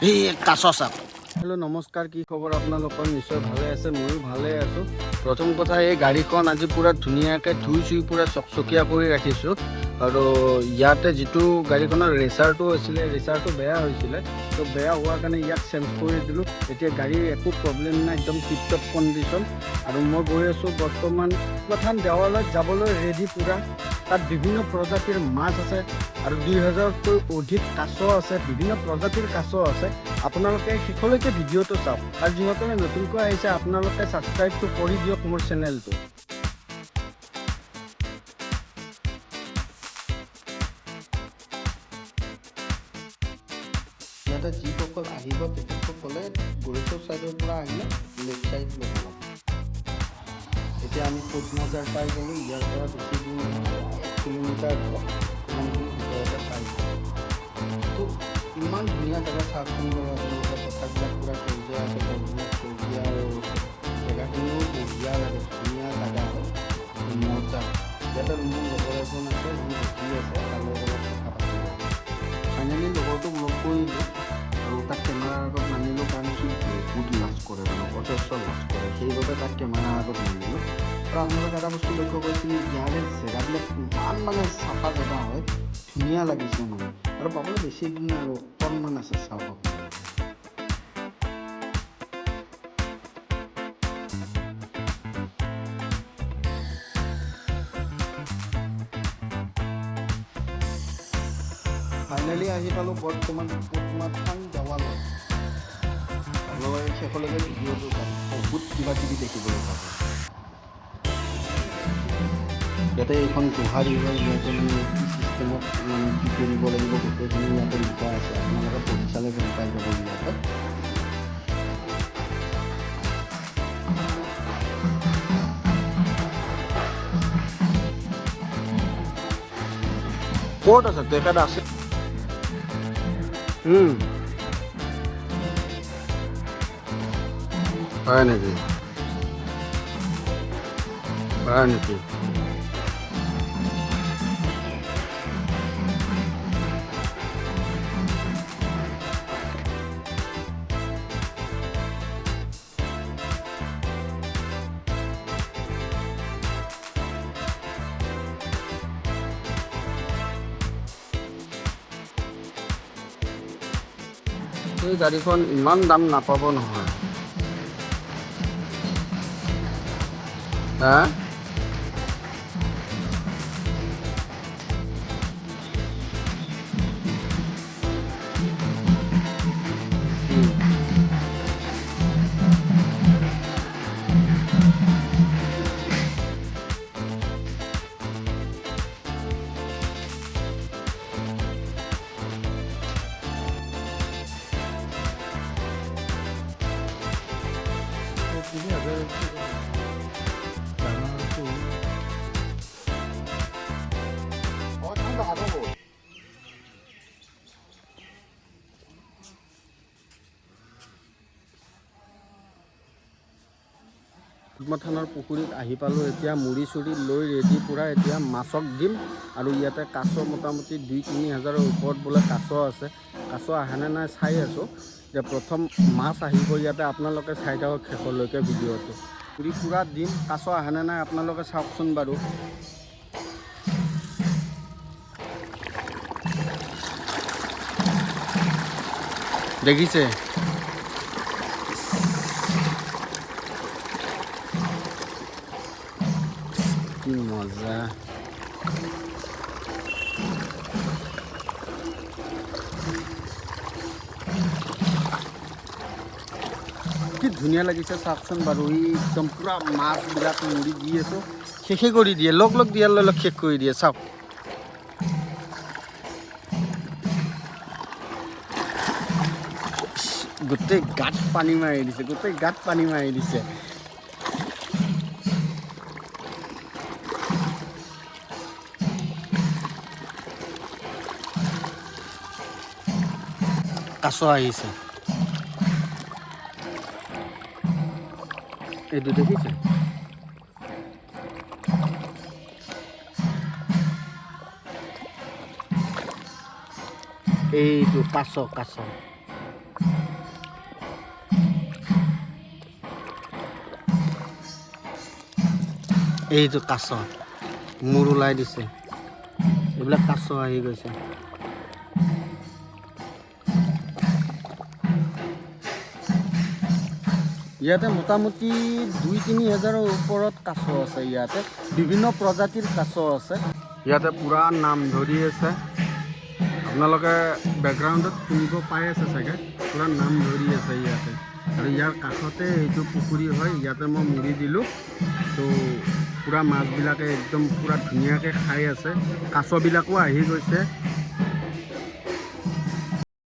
এই কাছ চাপ। হেল্ল' নমস্কাৰ, কি খবৰ আপোনালোকৰ? নিশ্চয় ভালে আছে, ময়ো ভালে আছোঁ। প্ৰথম কথা, এই গাড়ীখন আজি পূৰা ধুনীয়াকৈ ধুই চুই পূৰা চকচকীয়া কৰি ৰাখিছোঁ। আৰু ইয়াতে যিটো গাড়ীখনৰ ৰেচাৰটো আছিলে, ৰেচাৰটো বেয়া হৈছিলে, তো বেয়া হোৱাৰ কাৰণে ইয়াক চেঞ্জ কৰি দিলোঁ। এতিয়া গাড়ীৰ একো প্ৰব্লেম নাই, একদম টিপটপ কণ্ডিশ্যন। আৰু মই গৈ আছোঁ বৰ্তমান পদ্মাথান দেৱালয়ত যাবলৈ ৰেডি পূৰা। তাত বিভিন্ন প্ৰজাতিৰ মাছ আছে আৰু 2000তকৈ অধিক কাছ আছে, বিভিন্ন প্ৰজাতিৰ কাছ আছে। আপোনালোকে শেষলৈকে ভিডিঅ'টো চাওক আৰু যিসকলে নতুনকৈ আহিছে আপোনালোকে ছাবস্ক্ৰাইবটো কৰি দিয়ক মোৰ চেনেলটো। ইয়াতে যিসকল আহিব তেখেতসকলে গোৰেশ্বৰ ছাইডৰ পৰা আহিলে লেফ্ট ছাইড ল'ব লাগে। এতিয়া আমি পদ্মজাৰ পাই গ'লোঁ। ইয়াৰ পৰা বেছি দূৰ নহয়, 1 কিলোমিটাৰ হ'ব, ইমানখিনিৰ ভিতৰতে পাই গ'লোঁ। তো ইমান ধুনীয়া জেগা, চাওকচোন বাৰু আপোনালোকে। পথাৰবিলাক পূৰা সেউজীয়া আছে, গছবিলাক সেউজীয়া আৰু জেগাখিনিও বঢ়িয়া লাগে, ধুনীয়া জেগা হয়, মজা। ইয়াতে মোৰ লগৰ এজন আছে, সি ৰখি আছে, তাৰ লগত অলপ কথা পাতিব। ফাইনেলি লগৰটোক লগ কৰিলোঁ আৰু তাক কেমেৰাৰ আগত নানিলোঁ, কাৰণ সি বহুত লাজ কৰে, মানে অজস্ৰ লাজ কৰে, সেইবাবে তাক কেমেৰাৰ আগত নানিলোঁ। আৰু আপোনালোকে এটা বস্তু লক্ষ্য কৰিছিল, ইয়াৰে জেগাবিলাক ইমান মানে চাফা জেগা হয়, ধুনীয়া লাগিছে মানে। আৰু পাবলৈ বেছি দিন নাই আৰু অকণমান আছে, চাওক আপোনালোকে। ফাইনেলি আহি পালোঁ বৰ্তমান পদ্মাথান দেৱালয়। আপোনালোকে শেষলৈকে ভিডিঅ'টো চাওক, বহুত কিবা কিবি দেখিবলৈ পাব ইয়াতে। এইখন গোহাৰি হয়। ইয়াতে মানে কি চিষ্টেমত মানে কি কৰিব লাগিব, গোটেইখিনি ইয়াতে লিখা আছে। আপোনালোকে পঢ়ি চালে গম পাই যাব ইয়াতে। ক'ত আছে তেখেত? আছে। হয় নেকি? হয় নেকি? এই গাড়ীখন ইমান দাম নাপাব নহয়। হা, পদ্মথানৰ পুখুৰীত আহি পালোঁ। এতিয়া মুড়ি চুৰি লৈ ৰেডি পূৰা, এতিয়া মাছক দিম। আৰু ইয়াতে কাছ মোটামুটি 2-3 হাজাৰৰ ওপৰত বোলে কাছ আছে। কাছ আহেনে নাই চাই আছোঁ। এতিয়া প্ৰথম মাছ আহিব ইয়াতে, আপোনালোকে চাই থাকক শেষলৈকে ভিডিঅ'টো। মুড়ি পূৰা দিম, কাছ আহেনে নাই আপোনালোকে চাওকচোন বাৰু। দেখিছে? কি মজা! কি ধুনীয়া লাগিছে চাওকচোন বাৰু। ই একদম পূৰা মাছবিলাক মুড়ি দি আছোঁ, শেষে কৰি দিয়ে, লগ লগ দিয়াৰ লগে লগ শেষ কৰি দিয়ে। চাওক, গোটেই গাত পানী মাৰি দিছে, গোটেই গাত পানী মাৰি দিছে। কাছ আহিছে, এইটো দেখিছে? এইটো কাছ, কাছ। এইটো কাছ মূৰ ওলাই দিছে। এইবিলাক কাছ আহি গৈছে। ইয়াতে মোটামুটি 2-3 হাজাৰৰ ওপৰত কাছ আছে। ইয়াতে বিভিন্ন প্ৰজাতিৰ কাছ আছে। ইয়াতে পূৰা নাম ধৰি আছে। আপোনালোকে বেকগ্ৰাউণ্ডত শুনিব পাই আছে চাগে, পূৰা নাম ধৰি আছে ইয়াতে। আৰু ইয়াৰ কাষতে এইটো পুখুৰী হয়। ইয়াতে মই মুড়ি দিলোঁ তো পূৰা মাছবিলাকে একদম পূৰা ধুনীয়াকৈ খাই আছে। কাছবিলাকো আহি গৈছে।